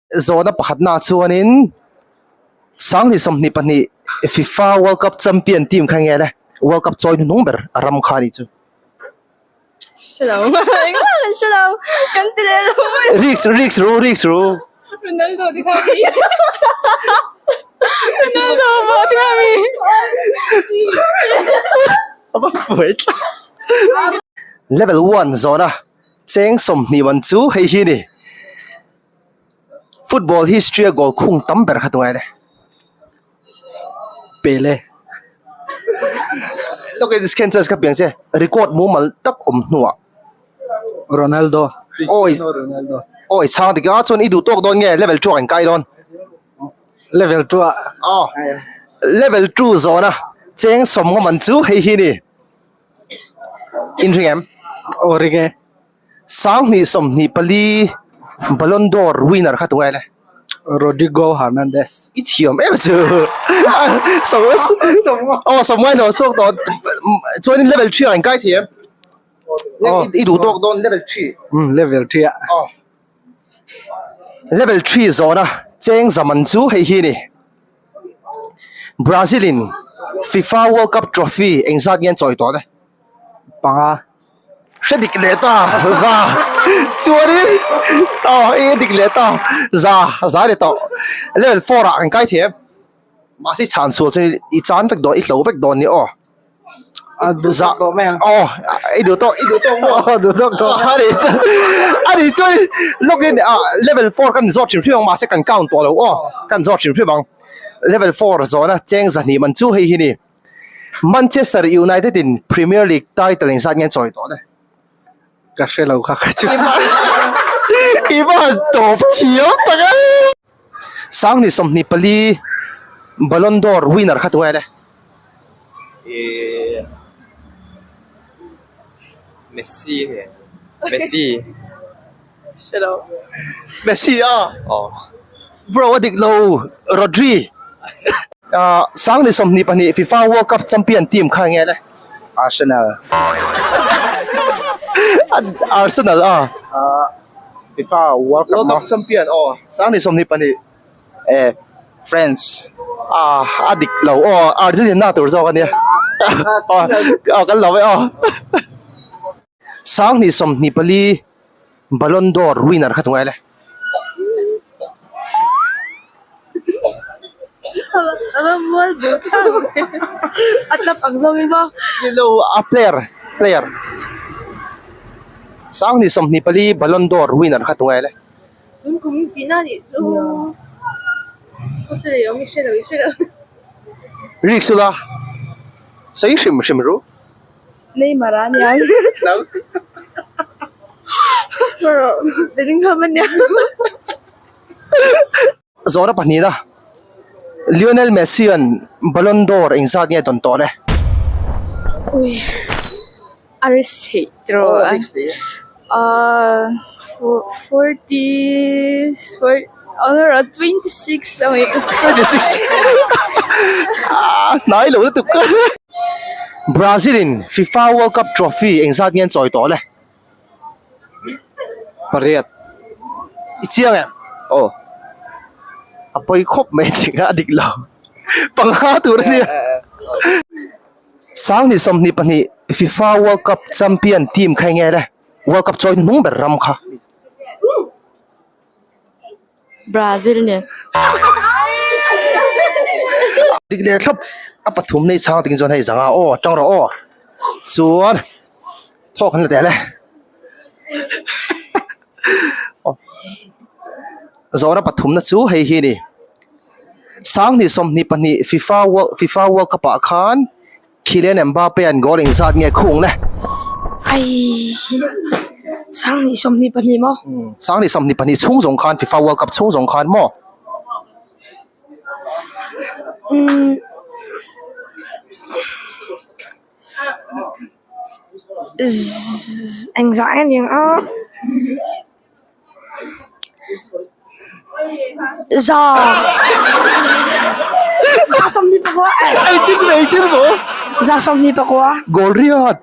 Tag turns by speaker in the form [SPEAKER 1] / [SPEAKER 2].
[SPEAKER 1] Zawhna pakhatnaah chuanin 2022 FIFA World Cup champion team kha nge le? World Cup chawi hnuhnung ber a ram kha a nih chu.
[SPEAKER 2] Hrelo, engmah kan hrelo, kan ti leh lo mai.
[SPEAKER 1] Risk, risk ru, risk ru.
[SPEAKER 2] Ronaldo ti kha mi. Ronaldo pawh ti kha mi.
[SPEAKER 1] Level 1 zawhna cheng 20 man chu hei hi a ni. Football history a goal khung tam ber kha tungai le.
[SPEAKER 3] Pele.
[SPEAKER 1] Look at this Kansas kha piang che record mumal tak awm hnuah.
[SPEAKER 3] Ronaldo.
[SPEAKER 1] Oi.
[SPEAKER 3] Ronaldo.
[SPEAKER 1] Oi chhang dik a chuan i duh tawk dawn nge level 2 ah in kai dawn.
[SPEAKER 3] Level 2 ah.
[SPEAKER 1] Oh. Level 2 zawna cheng sawm ngawm an chu hei hi ni. In ring em?
[SPEAKER 3] Aw ring e.
[SPEAKER 1] 2024 Ballon d'Or winner kha tunge le?
[SPEAKER 3] Rodrigo Hernandez.
[SPEAKER 1] I thiam em chu. Aw sawm ngai lo chhuak tawh. Chuanin level 3 ah in kai thiam. I duh tawk dawn level 3.
[SPEAKER 3] Um level 3 ah.
[SPEAKER 1] Aw. Level 3 zawna cheng zaman chu hei hi ni. Brazil in FIFA World Cup trophy engzat nge an chawi tawh le?
[SPEAKER 3] Panga.
[SPEAKER 1] Hre dik leh ta za chuanin aw i dik leh ta za za ni tawh level 4 ah kan kai thiam mahse i chhan chhuah chuan i chan vek dawn i hlo vek dawn ni aw za aw i duh tawk i duh tawk maw
[SPEAKER 3] aw duh tawk tawh
[SPEAKER 1] a ni chuan a ni chuan lawkin ah level 4 kan zawt hrim hrim ang mahse kan count tawh lo aw kan zawt hrim hrim ang level 4 zawhna cheng zahnih man chu hei hi ni. Manchester United in Premier League title engzat nge an chawi tawh le?
[SPEAKER 3] Ka hre lo kha ka chu.
[SPEAKER 1] I va han tawp thiam tak e! 2024 Ballon d'Or winner kha tu nge le?
[SPEAKER 4] Ihh Messi nge Messi.
[SPEAKER 2] Hre lo.
[SPEAKER 1] Messi a?
[SPEAKER 4] Aw.
[SPEAKER 1] Bro a dik lo Rodri. Ah 2022 FIFA World Cup champion team kha nge le?
[SPEAKER 3] Arsenal.
[SPEAKER 1] Arsenal a?
[SPEAKER 3] Ah FIFA World Cup
[SPEAKER 1] World Cup champion aw 2022.
[SPEAKER 3] Eh France.
[SPEAKER 1] Ah a dik lo aw Argentina tur zawk a nia. Aw kan lo e aw. 2024 Ballon d'Or winner kha tungai le.
[SPEAKER 2] A tlap ang zawng in maw?
[SPEAKER 1] Ni lo a player player 2024 Ballon d'Or winner kha tungai le.
[SPEAKER 2] Tun kum tihna nih chu ka hre lo i hre lo i hre lo.
[SPEAKER 1] Rik sula sawi hrim hrim ru.
[SPEAKER 2] Neymar a nia. Bellingham a nia.
[SPEAKER 1] Zawhna pahnihna Lionel Messi an Ballon d'Or engzat nge dawn tawh le?
[SPEAKER 2] Ui a risk theih tiraw?
[SPEAKER 1] Aw risk theih e.
[SPEAKER 2] Ahh 40 26 a mai.
[SPEAKER 1] 26 hnai lo lutuk ka. Brazil in FIFA World Cup trophy engzat nge an chawi tawh le?
[SPEAKER 4] Pariat.
[SPEAKER 1] I chiang em?
[SPEAKER 4] Aw.
[SPEAKER 1] A pawi khawp mai tih a dik lo. Panga tur a nia. 2022 FIFA World Cup champion team kha enge le? World Cup chawi hnuhnung ber ram kha.
[SPEAKER 2] Brazil nen.
[SPEAKER 1] Dik leh thlap a pathum nei chhang ting chuan hei zanga aw tang rawh aw chuan thawk an la teh le zawhna pathumna chu hei hi a ni 2022 FIFA World FIFA World Cup ah khan Kylian Mbappe an goal engzat nge khung le?
[SPEAKER 2] Ai 2022 maw?
[SPEAKER 1] 2022 chhung zawng khan FIFA World Cup chhung zawng khan maw?
[SPEAKER 2] Umm engzah nge ni ang a? Za 24
[SPEAKER 1] Eighteen eighteen maw?
[SPEAKER 2] 24
[SPEAKER 1] Goal riat.